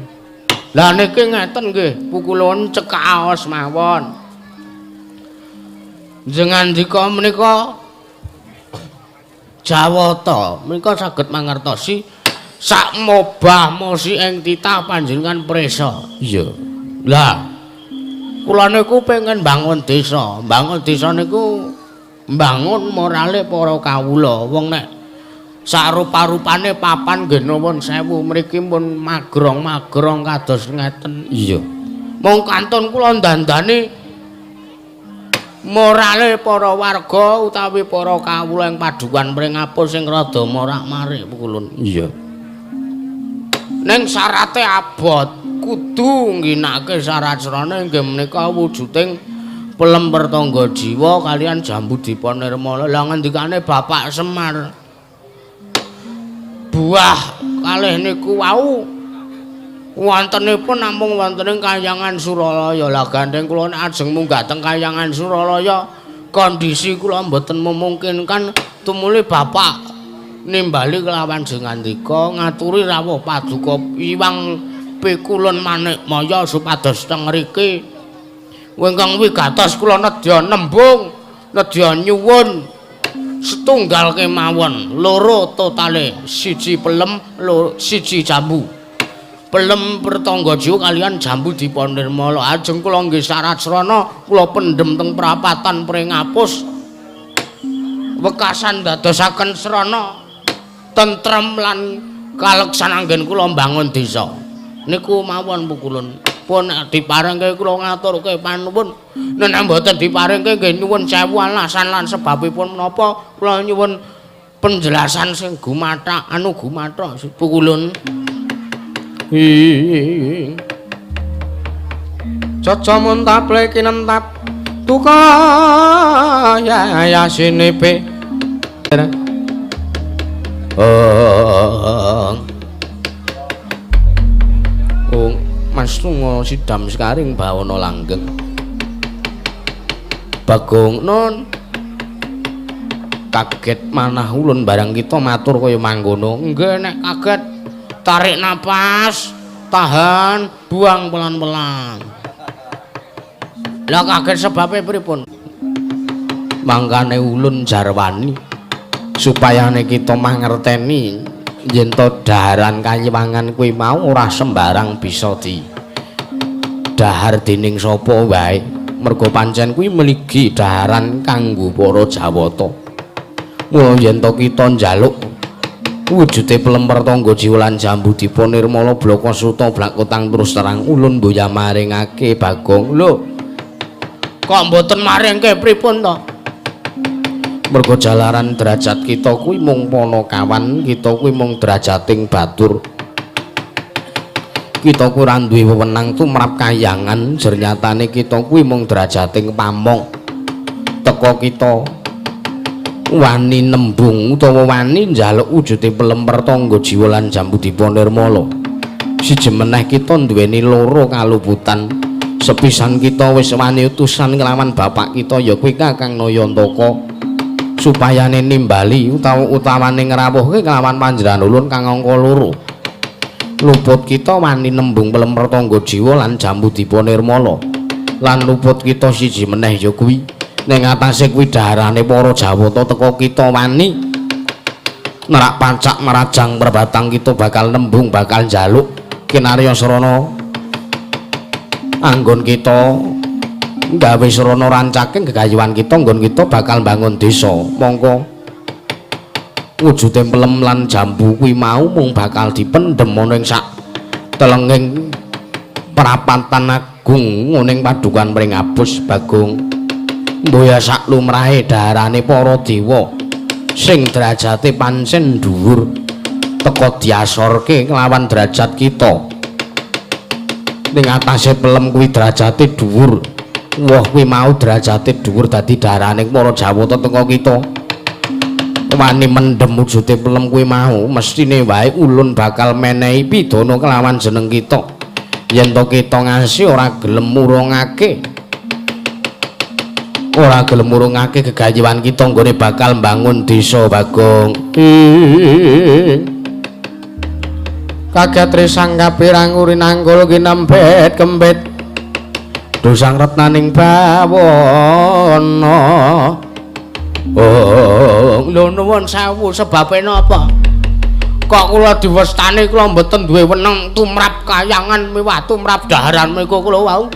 Speaker 1: Lah niki ngeten nggih, pukulun cekaos mawon. Jenengan ndika menika Jawata, menika saged mangertosi Sak mobah mosi ing titah panjenengan prisa. Iya. Lah kula niku pengen bangun desa. Bangun desa niku mbangun morale para kawula. Wong nek sarupa-rupane papan nggih nuwun sewu mriki pun magrong-magrong kados ngeten. Iya. Mung kantun kula dandani morale para warga utawi para kawula ing padukan Pringapus sing rada morak-marik pukulun. Iya. Ning syarate abot, kudu ngginake syarat srana inggih menika wujuding pelem pertangga jiwa kalian jambu dipa nirmala. Lah ngendikane Bapak Semar, buah kalih niku wau wontenipun namung wonten ing Kahyangan Suralaya. Lah gandeng kula nek ajeng munggah teng Kahyangan Suralaya kondisi kula mboten memungkinkan, tumuli Bapak nimbali kelawan jengandika ngaturi rawuh paduka Iwang Pikulun Manikmaya supados teng mriki ingkang wigatos kula nedya nembung, nedya nyuwun setunggal kemawon, loro totale, siji pelem, siji jambu. Pelem pertangga jiwa kalian jambu dipa nirmala. Ajeng kula nggih syarat srana kula pendhem teng prapatan Pringapus wekasan dadosaken srana tentrem lan kaleksan anggen kula mbangun desa. Niku mawon pukulun. Pun diparengke kula ngaturke panuwun. Nek mboten diparengke nggih nyuwun sewu alasan lan sebabipun menapa kula nyuwun penjelasan sing gumathak anu gumathok pukulun.
Speaker 2: Caca muntaple kinentap tuka ya yasinipe.
Speaker 1: Oh, Mas Tungo sidam sekaring bawana langgeng. Bagong nun kaget manah ulun barang kita matur kaya mangkono. Nggih nek kaget tarik napas, tahan, buang pelan-pelan. Lah kaget sebabe pripun? Mangkane ulun jarwani supayane kita mangerteni yen to daharan kayiwangan kuwi mau ora sembarang bisa di dahar dening sapa wae. Mergo pancen kuwi mligi daharan kanggo para Jawata. Mula yen to kita njaluk wujude pelem pertangga jiwa lan jambu dipa nirmala blaka suta blakotang terus terang ulun mboya maringake Bagong. Lho kok mboten maringke pripun to? Mergo jalaran derajat kita kuwi mung panakawan, kita kuwi mung derajating batur. Kita kuwi ora duwe wewenang tumrap kahyangan, jernyatane kita kuwi mung derajating pamong. Teka kita wani nembung utawa wani njaluk wujude pelem pertangga jiwa lan jambu dipa nirmala. Siji meneh kita duweni loro kaluputan. Sepisan kita wis wani utusan kelawan bapak kita ya kuwi Kakang Nayantaka supayane nimbali utawa utawane ngrawuhke kelawan panjenengan ulun kang angka loro. Luput kita wani nembung pelem pertangga jiwa lan jambu dipa nirmala. Lan luput kita siji meneh ya kuwi ning atase kuwi daharane para Jawata teka kita wani nerak pancak marajang perbatang kita bakal nembung bakal njaluk kinarya srana anggon kita gawe srana rancake gegayuhan kita nggon kita bakal bangun desa. Mongko wujude pelem lan jambu kuwi mau mung bakal dipendhem ana ing sak telenging prapatan agung ning padukan Pringapus. Bagong mboya sak lumrahe daharane para dewa sing derajate pancen dhuwur teka diasorke kelawan derajat kita. Ning atase pelem kuwi derajate dhuwur, woh kuwi mau derajate dhuwur dadi daharane para Jawata teka kita wani mendhem wujude pelem kuwi mau mestine wae ulun bakal menehi pidana kelawan jeneng kita yen to kita ngasih ora gelem murungake gegayuhan kita nggone bakal mbangun desa. Bagong
Speaker 2: kaget risang kapirang urinanggul kinempet kempit dosang retnaning bawana.
Speaker 1: Oh, lho nuwun sewu sebabe napa? Kok kula diwestani kula mboten duwe wenang tumrap kayangan miwah tumrap daharan menika kula wau.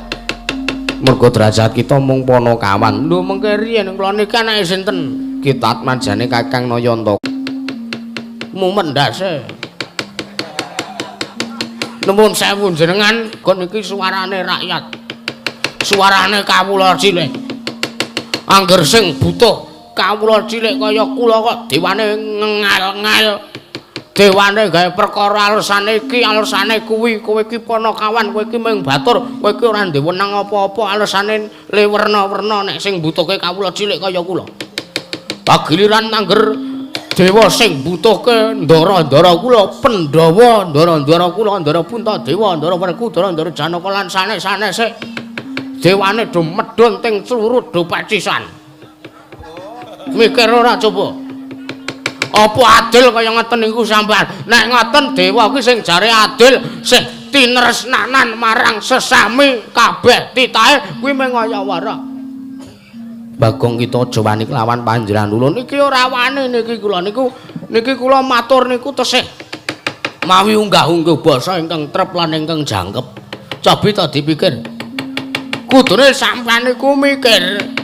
Speaker 1: Mergo derajat kita mung panakawan. Lho mengke riyen kula niki anake sinten? Kita Atmajane Kakang Nayanta. Mumet ndase. Nuwun sewu jenengan, kon niki suarane rakyat. Suarane kawula cilik. Angger sing butuh kawula cilik kaya kula kok dewane ngengal-ngal. Dewane gawe perkara alesane iki, alesane kuwi, kowe iki panakawan, kowe iki mung batur, kowe iki ora ndek wenang apa-apa, alesane le werna-werna nek sing mbutuhke kawula cilik kaya kula. Pagiliran angger dewa sing mbutuhke ndara-ndara kula, Pandhawa, ndara-ndara kula, Ndara Puntadewa, Ndara Werkudara, Ndara Janaka lan sanes-sanese. Dewane do medhun teng slurut do pacisan. Mikir ora coba. Apa adil kaya ngeten niku sampean? Nek ngoten dewa kuwi sing jare adil, sing tinresnanan marang sesami kabeh titahe kuwi mung kaya wara. Bagong kita aja wani kelawan panjenengan ulun. Iki ora wani niki kula niku, niki kula matur niku tesih mawi unggah-ungguh basa ingkang trep lan ingkang jangkep. Cobi ta dipikir. Kudune sampean niku mikir.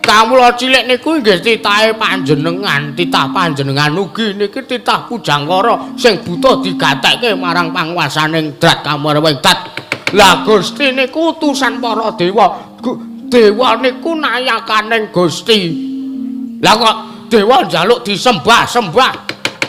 Speaker 1: Kawula cilik niku nggih titahe panjenengan, titah panjenengan ugi niki titah Pujangkara sing butuh digatekke marang panguwasaning Drat Kamarwing Dat. Lah Gusti niku utusan para dewa. Dewa niku nayakaning Gusti. Lah kok dewa njaluk disembah-sembah,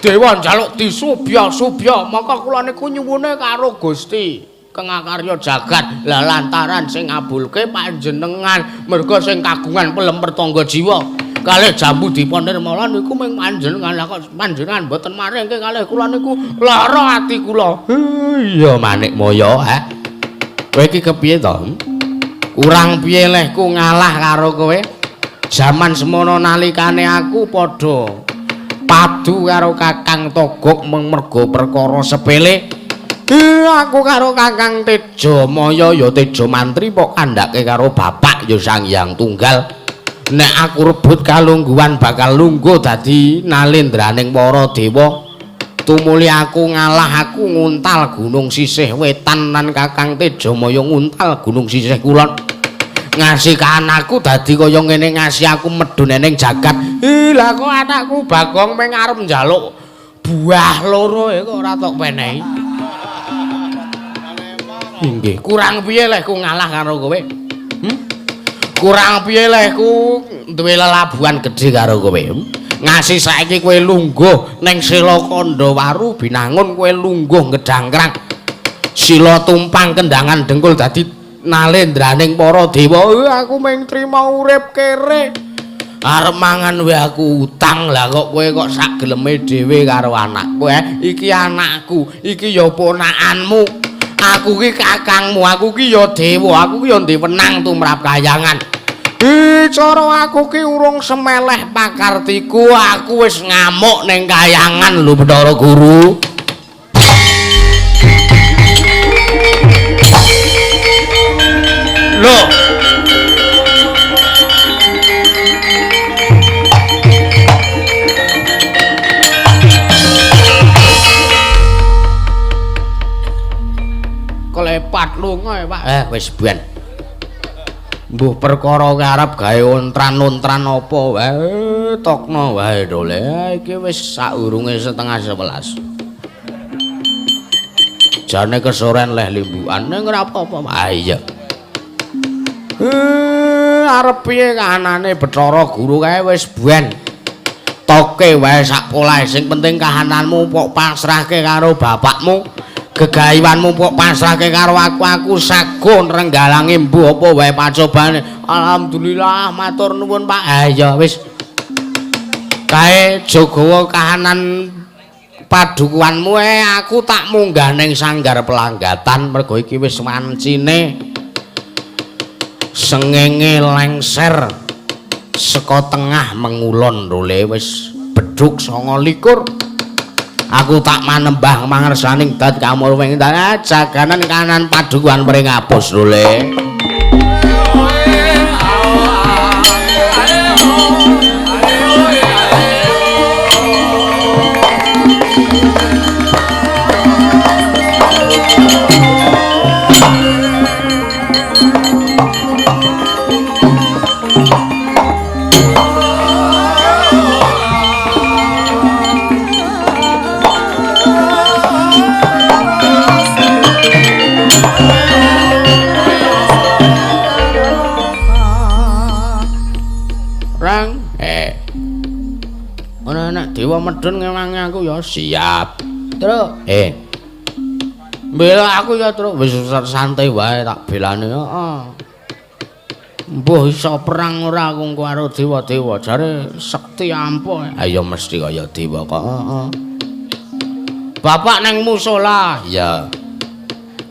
Speaker 1: dewa njaluk disubya-subya, maka kula niku nyuwune karo Gusti Kengakarya jagat. Lah lantaran sing ngabulke panjenengan, merga sing kagungan pelem pertangga jiwa kalih jambu dipa nirmala niku mung panjenengan. Lah kok panjenengan mboten maringke kalih kula niku lara ati kula. Iya Manikmaya, ha. Kowe iki kepiye to? Kurang piye lehku ngalah karo kowe? Jaman semono nalikane aku padha padu karo Kakang Togok mung merga perkara sepele. Aku karo Kakang Tejamaya ya Tejamantri pok kandhake karo bapak ya Sang Hyang Tunggal. Nek aku rebut kalungguhan bakal lungguh dadi nalendraning para dewa. Tumuli aku ngalah, aku nguntal gunung sisih wetan lan Kakang Tejamaya nguntal gunung sisih kulon. Ngasih anakku dadi kaya ngene, ngasih aku medhun ning jagat. Lah kok anakku Bagong mung arep njaluk buah loro kok ora tok penehi. Inggih, kurang piye lehku ngalah karo kowe? Kurang piye lehku duwe lelabuhan gedhe karo kowe? Ngasih saiki kowe lungguh ning Sela Kandhawaru Binangun, kowe lungguh ngedangkrang. Sila tumpang kendangan dengkul dadi nalendraning para dewa. Aku mung trima urip kere. Arep mangan wae aku utang. Lah kok kowe kok sak geleme dhewe karo anakku? Iki anakku, iki ya ponakanmu. Aku ki kakangmu, aku ki ya dewa, aku ki ya ndek wenang tumrap kayangan. Cara aku ki urung semeleh pakartiku, aku wis ngamuk ning kayangan lho Bathara Guru. Lho. Klepat lunga ya, Pak. Wis ben. Mbuh perkara arep gawe ontran-ontran apa wae, tokno wae dole. Iki wis saurunge 10:30. Jane kesoren leh limbukan ning ora apa-apa. Ah iya. Arep piye kahanane Bathara Guru kae wis ben. Toke wae sak polahe, sing penting kahananmu pok pasrahke karo bapakmu. Gegayuanmu pok pasrahke karo aku, aku sago nrenggalangi mbuh apa wae pacobane. Alhamdulillah matur nuwun Pak. Ha iya wis. Kae jogowo kahanan padukuanmu aku tak munggah ning sanggar pelanggatan mergo iki wis wancine sengenge lengser saka tengah mengulon role wis beduk 29. Aku tak manembah mangersaning dat kamurwing jaganan kanan padukuhan Pringapus role. Dewa medhun ngewangi aku ya siap. Truk. Bela aku ya, Truk. Wis santai wae tak belane, heeh. Mbuh iso perang ora aku engko karo dewa-dewa, jare sekti ampuh. Ayo mesti kaya dewa kok. Heeh. Bapak nang musala. Iya.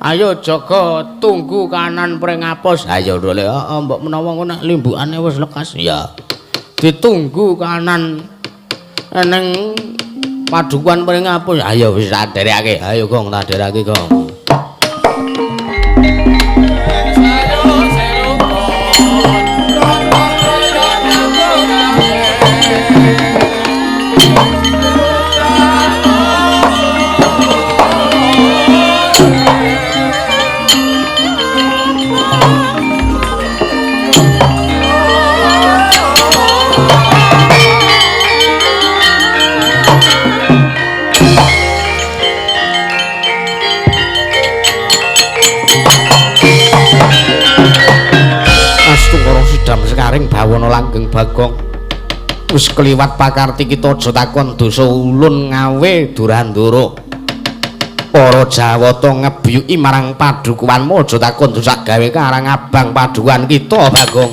Speaker 1: Ayo jaga tunggu kanan pring apus. Ayo ndole. Heeh, mbok menawa engko nek limbukane wis lekas. Iya. Ditunggu kanan neng padukuan pring apus. Ayo wis tak derekake. Ayo Gong, tak derekake Gong. Sekaring bawana langgeng Bagong wis kliwat pakarti kita aja takon dosa ulun ngawe durandara para Jawata ngebiyuki marang padukuhanmu aja takon dosa gawe karang abang padukuhan kita Bagong.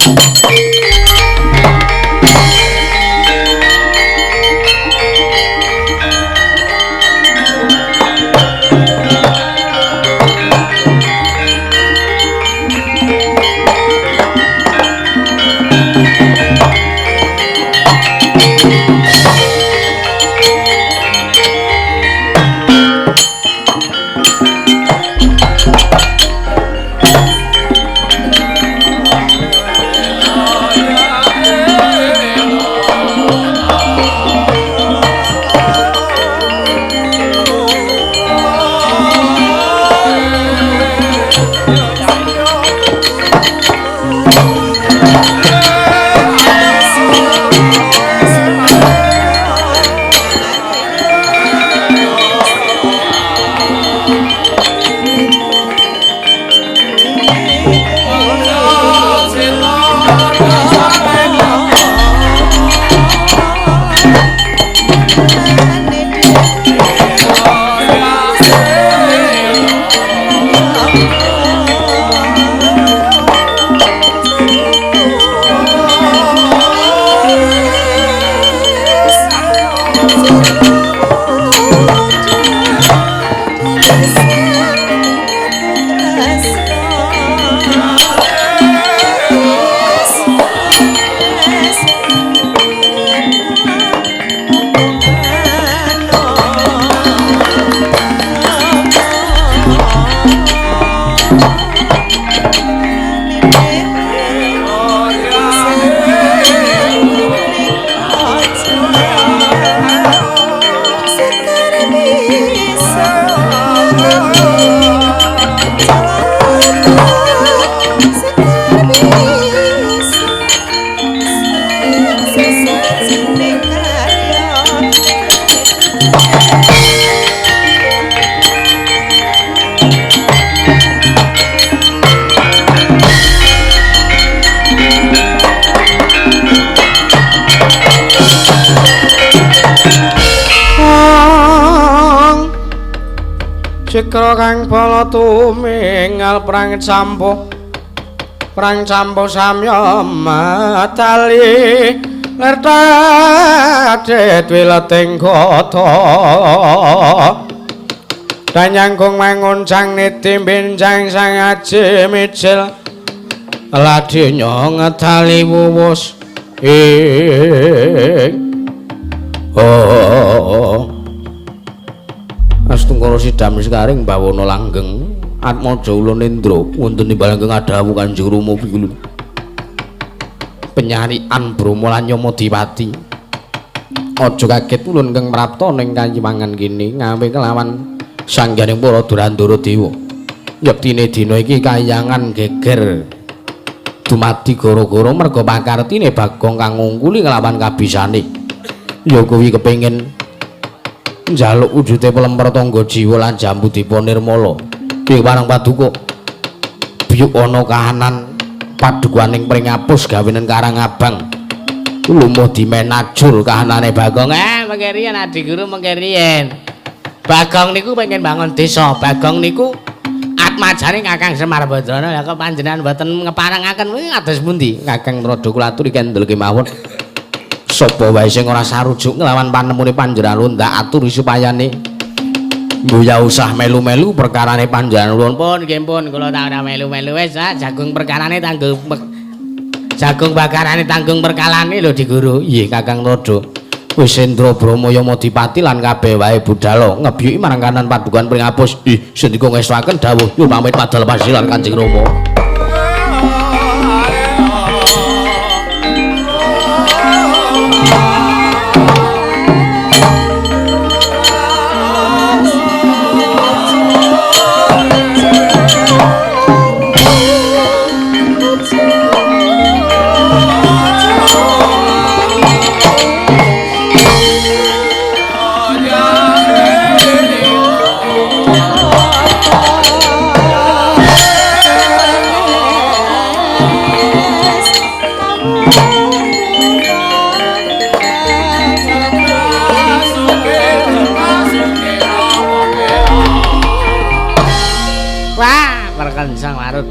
Speaker 1: Cekra kang bala tumingal perang campuh samya matali lertadit wileting kota danyangkung manguncang niti benjang sang aji mijil ladinya ngetali wuwus ing oh. Astungkara sidam sekaring bawana langgeng Atmaja Ulun Indra wonten ing langgeng adhawuh Kanjeng Rama pikulun penyarian Brahma lan Yama Dipati. Aja kaget ulun kang prapta ning kayiwangan kene ngawe kelawan sangganing para Durandara Dewa. Yektine dina iki kayangan geger dumadi gara-gara merga pakartine Bagong kang ngungkuli kelawan kabisane. Ya kuwi kepengin njaluk wujude pelemper tangga jiwa lan jambu dipa nirmala. Piye parang paduka biyuk ana kahanan padukuhaning pring apus gawenen karang abang. Lumuh dimenajur kahanane Bagong. Mengke riyen Adi Guru mengke riyen. Bagong niku pengen bangun desa. Bagong niku atmajane Kakang Semar Badrana. Lah kok panjenengan mboten ngeparengaken kuwi kados pundi?
Speaker 2: Kakang Narada kula aturi kendel kemawon. Sapa wae sing ora sarujuk nglawan panemune panjenengan ndak aturi supayane mbuya usah melu-melu perkarane panjenengan ulun.
Speaker 1: Pun nggih pun kula tak ora melu-melu wis jagung perkarane tanggung jagung bakarane tanggung perkalane lho Di Guru.
Speaker 2: Nggih Kakang Narada. Wis Endra Brama Yamadipati lan kabeh wae budala ngebyuki marang kanan padukan pringapus. Ih sendika ngestuaken dawuh nyuwun pamit padal pasilan Kanjeng Rama.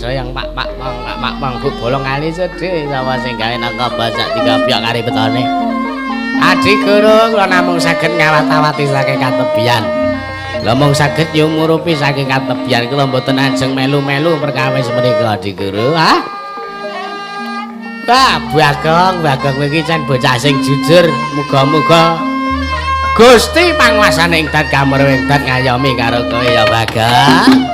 Speaker 1: Yang pak pak pong pak pak pong bu bolong kali sedih sapa sing gawe nangka bajak digabyok kari petone. Adi Guru kula namung saged ngawat-awati saking katebian. Lha mung saged nyumurupi saking katebian kula mboten ajeng melu-melu perkawis menika Adi Guru. Hah? Wah, Bagong, Bagong kowe iki jan bocah sing jujur. Muga-muga Gusti panguasane ing dat kamruh ing dat ngayomi karo kowe ya Bagong.